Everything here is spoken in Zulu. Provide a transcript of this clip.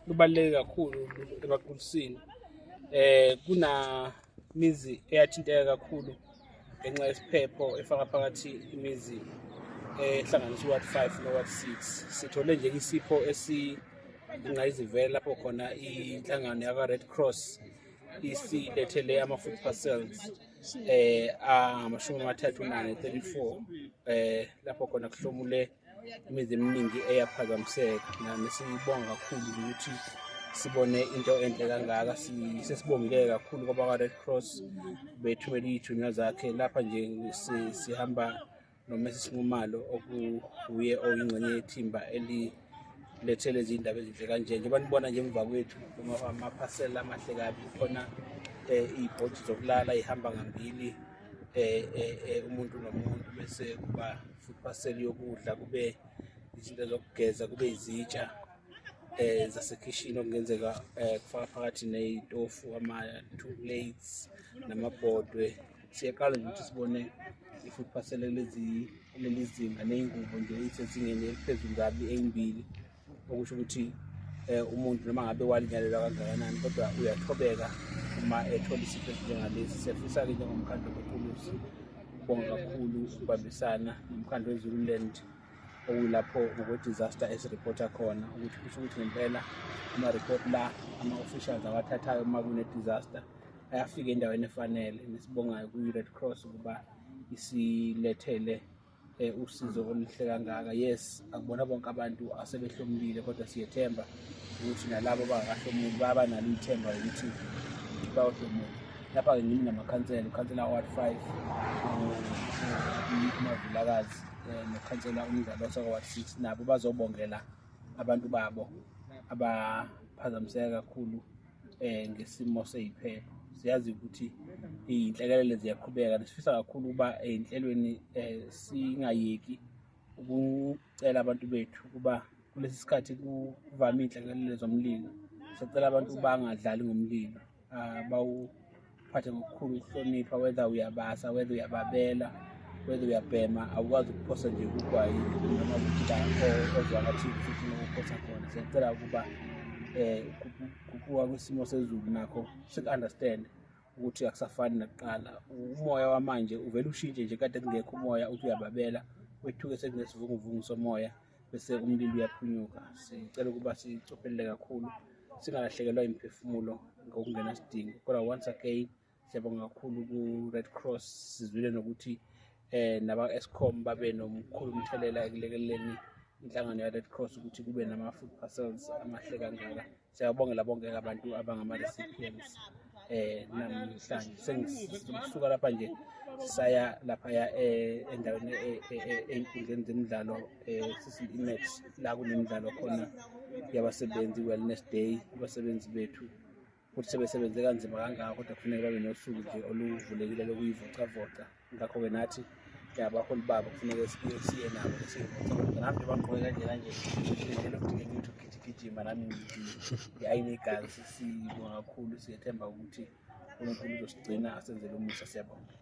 Lubaluleke kakhulu ebaqulusini. Kuna mizi eyathinteka kakhulu ngenxa yesiphepho, efaka phakathi imizi ehlanganisa u-ward 5 no-ward 6. Sithole nje isipho esingqayizivele lapho khona inhlangano yaka-Red Cross isilethele ama-food parcels angamashumi 34, 34, lapho khona kuhlomule imizi eminingi eyaphazamiseka. Nesibonga kakhulu ukuthi sibone into enhle kangaka. Sesibongile kakhulu kwabaka-Red Cross bethumela iy'thunywa zakhe lapha nje. Sihamba noMrs Nxumalo, okuwuye oyingxenye yethimba elilethe lezi ndaba ezinhle kanje. Njengoba nibona nje emva kwethu amaphasela amahle kabi khona, iy'bhodi zokulala ihamba ngambili, umuntu nomuntu, bese kuba food parcel yokudla, kube izinto zokugeza, kube izitsha zasekhishini, okungenzeka kufaka phakathi ney'tofu, ama-two plates namabhodwe. Siyaqala nje ukuthi sibone i-food parcel kulezi kuleli zinga, ney'ngubo nje isezingeni eliphezulu kabi eyimbili, okusho ukuthi umuntu noma ngabe walinyalelwa kangakanani, kodwa uyathobeka uma ethola isipho esinjengalesi. Siyafisa-ke njengomkhandlu wabaQulusi ukubonga kakhulu ukubambisana nomkhandlu weZululand, okuyilapho ngokwe-disaster esiripotha khona, ukuthi kusho ukuthi ngempela ama-report la ama-officials awathathayo uma kune-disaster ayafika endaweni efanele. Nesibongayo kwi-Red Cross ukuba isilethele usizo oluhle kangaka. Yes, akubona bonke abantu asebehlomulile, kodwa siyethemba ukuthi nalabo abangakahlomuli baba nalo ithemba lokuthi bayohlomula. Lapha-ke ngimi namakhansela, ukhansela ward 5 uMavilakazi nokhansela uMdlalose ward 6, nabo bazobongela abantu babo abaphazamiseka kakhulu ngesimo seyiphepho. Siyazi ukuthi iy'nhlekelele ziyaqhubeka, nesifisa kakhulu ukuba ey'nhlelweni singayeki ukucela abantu bethu ukuba kulesi sikhathi kuvame iy'nhlekelele zomlilo, sicela abantu bangadlali ngomlilo, bawuphathe ngokukhulu ukuhlonipha, whether uyabasa, whether uyababela, whether uyabhema. Awukwazi ukuphosa nje ugwayi noma ukuthi la ozwa ngathi ufuna ukuphosa khona. Siyacela ukuba ukuguquka kwesimo sezulu nakho siku-understand ukuthi akusafani nakuqala. Umoya wamanje uvele ushintshe nje, kade kungekho umoya, uthi uyababela wethuke sekunesivunguvungu somoya, bese umlilo uyaphunyuka. Sicela ukuba sicophelele kakhulu, singalahlekelwa imiphefumulo ngokungenasidingo. Kodwa once again siyabonga kakhulu ku-Red Cross. Sizwile nokuthi naba-Eskom babe nomkhulu umthelela ekulekeleleni inhlangano ya-Red Cross ukuthi kube nama-food parcels amahle kangaka. Siyabongela bonke abantu abangama-recipients namhlanje. Sengisuka lapha nje sisaya laphaya endaweni ey'nkundleni zemidlalo, sisi-imax la kunemidlalo khona yabasebenzi, wellness day, abasebenzi bethu futhi sebesebenze kanzima kangaka, kodwa kufuneka babe nosuku nje oluvulekile lokuyivocavoca. Ngakho-ke nathi abaholi babo kufuneke siye nabo siyivocavoca. Nami nje bangigqoke kanje kanje nje lokudingeka ukuthi ugijigijima, nami ngi-ayine igazi. Sibonga kakhulu, siyethemba ukuthi uNkulunkulu uzosigcina asenzele umusa. Siyabonga.